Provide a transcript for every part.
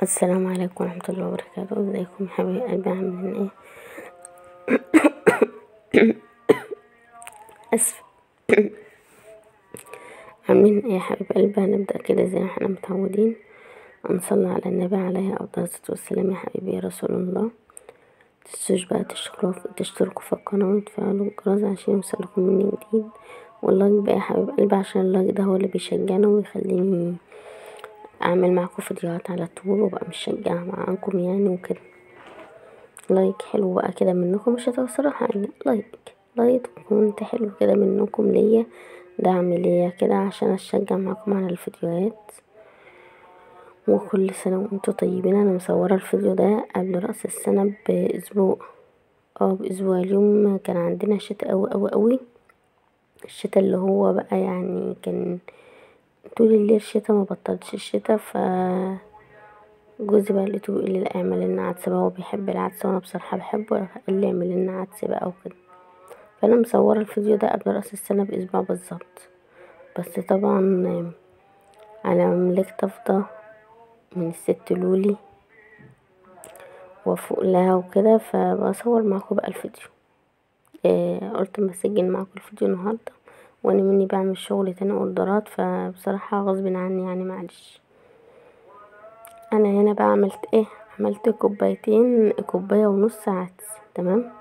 السلام عليكم ورحمة الله وبركاته. ازيكم يا حبايب قلبي، عاملين ايه؟ اسف. عاملين ايه يا حبيب قلبي؟ هنبدأ كده زي ما احنا متعودين، هنصلي على النبي عليه افضل الصلاة والسلام. يا حبيبي يا رسول الله، متنسوش بقى تشتركوا في القناة وتفعلوا الجرس عشان يوصلكم مني جديد، وال like بقى يا حبيب قلبي عشان ال like ده هو اللي بيشجعني ويخليني اعمل معاكم فيديوهات على طول وابقى مشجعه معاكم يعني وكده. like حلو بقى كده منكم، مش هتخسروا حاجة، like like و comment حلو كده منكم ليا، دعم ليا كده عشان اشجع معاكم على الفيديوهات. وكل سنة وانتم طيبين. انا مصوره الفيديو ده قبل راس السنة باسبوع، باسبوع. اليوم كان عندنا شتاء قوي قوي قوي، الشتاء اللي هو بقى يعني كان طول الليل شتا، ما بطلش الشتا. ف جوزي بقى لقيته بيقول لي لا اعمل لنا عدس بقى، هو بيحب العدس وانا بصراحة بحبه، قال لي اعمل لنا عدس بقى وكده. فانا مصوره الفيديو ده قبل راس السنة باسبوع بالظبط. بس طبعا انا ملكت افضى من الست لولي وافوق لها وكده، فبصور معاكم بقى الفيديو. قلت ما اسجل معاكم الفيديو النهارده وانا مني بعمل شغل تاني اوردرات، فبصراحة غصب عني يعني معلش. انا هنا بقى عملت ايه؟ عملت كوبايتين، كوباية ونص عدس، تمام.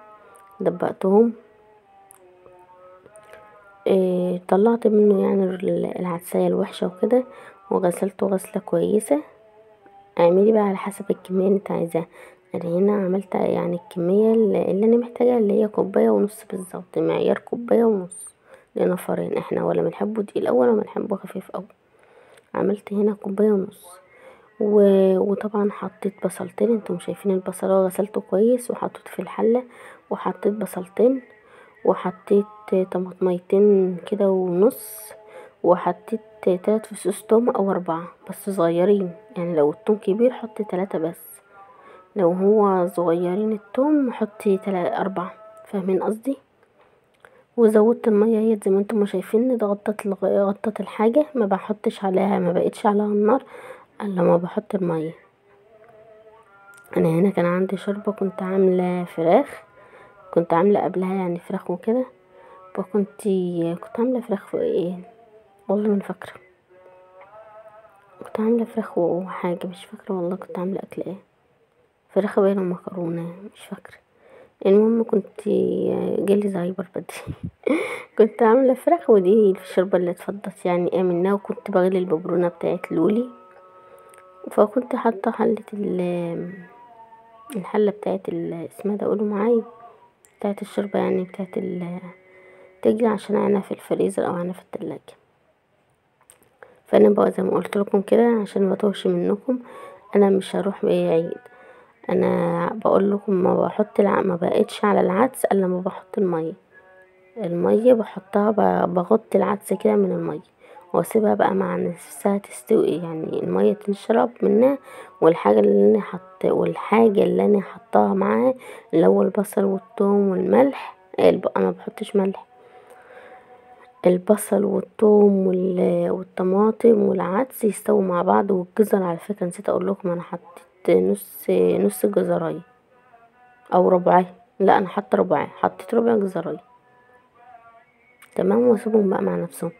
دبقتهم، طلعت منه يعني العدسيه الوحشة وكده، وغسلته غسله كويسة. اعملي بقى على حسب الكمية اللي انت عايزاها. انا هنا عملت يعني الكمية اللي انا محتاجاها، اللي هي كوباية ونص بالظبط، معيار كوباية ونص لنفرين، احنا ولا بنحبه تقيل اوي ولا بنحبه خفيف اوي. عملت هنا كوباية ونص، وطبعا حطيت بصلتين، انتم شايفين البصله غسلته كويس وحطيته في الحلة، وحطيت بصلتين وحطيت طماطميتين كده ونص، وحطيت 3 فصوص توم او 4 بس صغيرين، يعني لو التوم كبير حطي 3 بس، لو هو صغيرين التوم حطي 3 4، فاهمين قصدي؟ وزودت المية هي زي ما انتم شايفين، غطت الحاجة، ما بحطش عليها، ما بقتش عليها النار الا ما بحط المية. انا هنا كان عندي شوربة، كنت عامله فراخ، كنت عامله قبلها يعني فراخ وكده، فكنت عامله فراخ في ايه والله ما فاكره، كنت عامله فراخ وحاجه مش فاكره والله، كنت عامله اكل ايه، فراخ باين ومكرونه مش فاكره. المهم كنت جالي زهايمر بدري كنت عامله فراخ، ودي الشوربة اللي اتفضت يعني ايه منها، وكنت بغلي الببرونه بتاعت لولي، فكنت حاطه حله الحلة بتاعت اسمها ده قولوا معايا، بتاعت الشوربة يعني بتاعت تجري عشان انا في الفريزر او انا في التلاجة. فانا بقى زي ما قلت لكم كده عشان ما توهش منكم، انا مش هروح بعيد، انا بقول لكم ما بحط ما بقتش على العدس الا ما بحط المية. المية بحطها بغطي العدس كده من المية، واسيبها بقى مع نفسها تستوي، يعني المية تنشرب منها، والحاجة اللي انا حطاها معاها اللي هو البصل والثوم والملح. انا ما بحطش ملح، البصل والثوم والطماطم والعدس يستووا مع بعض، والجزر على فكرة نسيت اقول لكم، انا حطيت نص جزرايه او ربعيه، لا انا حاطه ربعيه، حطيت ربع جزرايه، تمام. واسيبهم بقى مع نفسهم.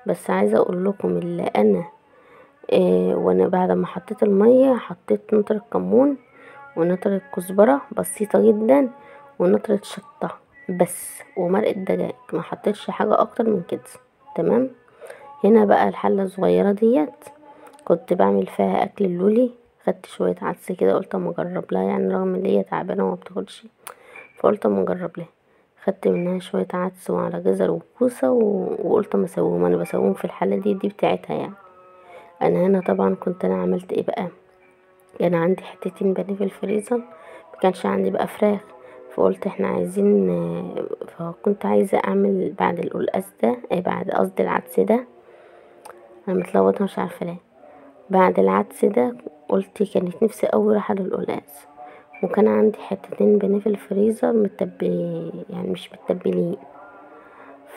بس عايزه اقول لكم اللي انا وانا بعد ما حطيت المية حطيت نطره كمون ونطره كزبره بسيطة جدا ونطره شطه بس ومرقه دجاج، ما حطيتش حاجة اكتر من كده، تمام. هنا بقى الحلة الصغيرة ديت كنت بعمل فيها اكل اللولي، خدت شوية عدس كده قلت اما اجرب لها يعني، رغم ان هي تعبانة وما بتاكلش، فقلت اما اجرب لها. خدت منها شوية عدس وعلى جزر وكوسه وقلت اما اسويهم، انا بسويهم في الحلة دي بتاعتها يعني. انا هنا طبعا كنت انا عملت ايه بقى، كان عندي حتتين بانيه في الفريزر، ما كانش عندي بقى فراخ، فقلت احنا عايزين، فكنت عايزه اعمل بعد القلقاس ده، بعد قصدي العدس ده، انا متلخبطه مش عارفه ليه، بعد العدس ده قلت كانت نفسي قوي راحة للقلقاس، وكان عندي حتتين بانيه في الفريزر متبل يعني مش متبلين،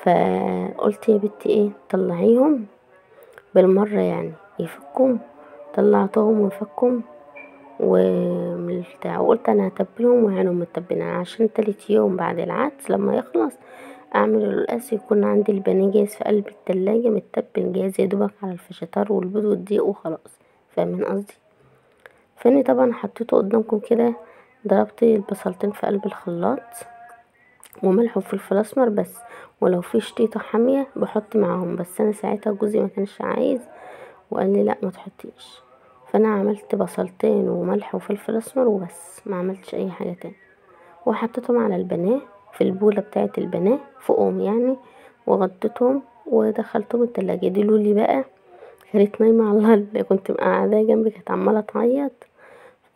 فقلت يا بنتي ايه طلعيهم بالمرة يعني يفكهم، طلعتهم وفكهم. ومن البتاع، وقلت انا هتبلهم وهعينهم متبلين عشان تالت يوم بعد العدس لما يخلص اعمل القلقاس يكون عندي البانيه جاهز في قلب التلاجة متبل جاهز يا دوبك على الفشيتار والبيض والدقيق وخلاص، فاهمين قصدي؟ فاني طبعا حطيته قدامكم كده، ضربت البصلتين في قلب الخلاط وملح وفلفل اسمر بس، ولو في شطيطه حامية بحط معاهم، بس انا ساعتها جوزي ما كانش عايز وقال لي لا ما تحطيش، فانا عملت بصلتين وملح وفلفل اسمر وبس، ما عملتش اي حاجة تاني. وحطيتهم على البانيه في البوله بتاعه البانيه فوقهم يعني، وغطيتهم ودخلتهم التلاجة. دي لولي بقى كانت نايمة على اللي كنت مقعداها جنبي، كانت عماله تعيط،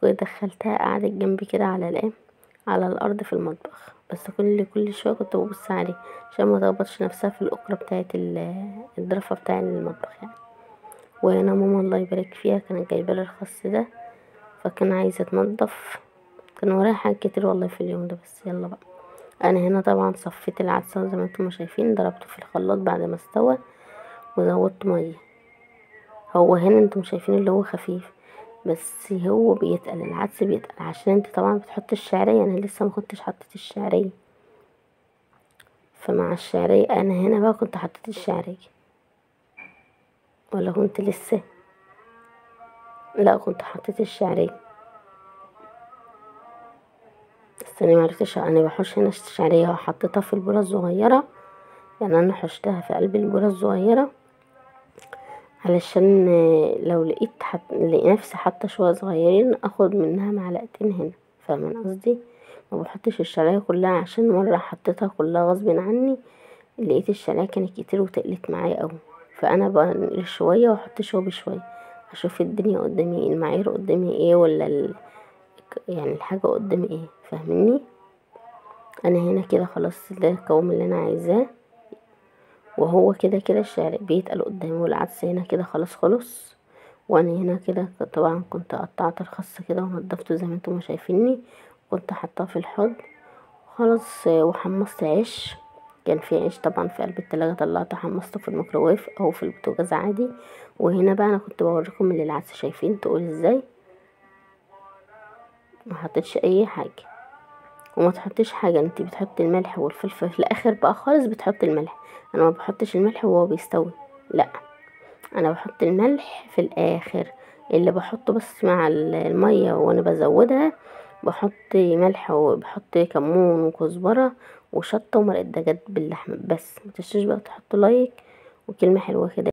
ودخلتها قعدت جنبي كده على الايه على الارض في المطبخ، بس كل شوية كنت ببص عليه عشان ما تخبطش نفسها في الاكره بتاعه الضرفه بتاع المطبخ يعني. وهنا ماما الله يبارك فيها كانت جايبه لي الخس ده، فكان عايزه اتنضف، كان ورايا حاجات كتير والله في اليوم ده، بس يلا بقى. انا هنا طبعا صفيت العدس زي ما انتم شايفين، ضربته في الخلاط بعد ما استوى وزودت مية. هو هنا انتم شايفين اللي هو خفيف، بس هو بيتقل العدس بيتقل عشان انت طبعا بتحط الشعرية، انا لسه ما كنتش حطيت الشعرية، فمع الشعرية انا هنا بقى كنت حطيت الشعرية ولا كنت لسه؟ لا كنت حطيت الشعرية، بس انا معرفتش. انا بحوش هنا الشعرية وحطيتها في البوله الصغيرة، يعني انا حشتها في قلب البوله الصغيرة علشان لو لقيت نفسي حاطه شوية صغيرين اخد منها معلقتين هنا، فاهمين قصدي؟ ما بحطش الشعرية كلها عشان مرة حطيتها كلها غصب عني لقيت الشعرية كانت كتير وتقلت معايا قوي، فانا بنقل شوية واحط شوية بشوية اشوف الدنيا قدامي ايه، المعايير قدامي ايه، ولا يعني الحاجة قدامي ايه، فاهميني؟ انا هنا كده خلاص ده القوام اللي انا عايزاه، وهو كده كده الشعر بيتقل قدامي، والعدس هنا كده خلاص خلص. وانا هنا كده طبعا كنت قطعت الخس كده ونضفته زي ما انتم شايفيني، كنت حطاه في الحوض خلاص. وحمصت عيش، كان في عيش طبعا في قلب التلاجة، طلعته حمصته في الميكروويف او في البوتاجاز عادي. وهنا بقى انا كنت بوريكم اللي العدس شايفين تقول ازاي، ما حطيتش اي حاجة، وما تحطيش حاجة، انت بتحطي الملح والفلفل في الاخر بقى خالص، بتحطي الملح. انا ما بحطش الملح وهو بيستوي، لا انا بحط الملح في الاخر، اللي بحطه بس مع المية وانا بزودها بحط ملح وبحط كمون وكزبره وشطه ومرقه دجاج باللحمه بس. ما تنسوش بقى تحطوا like وكلمه حلوة كده.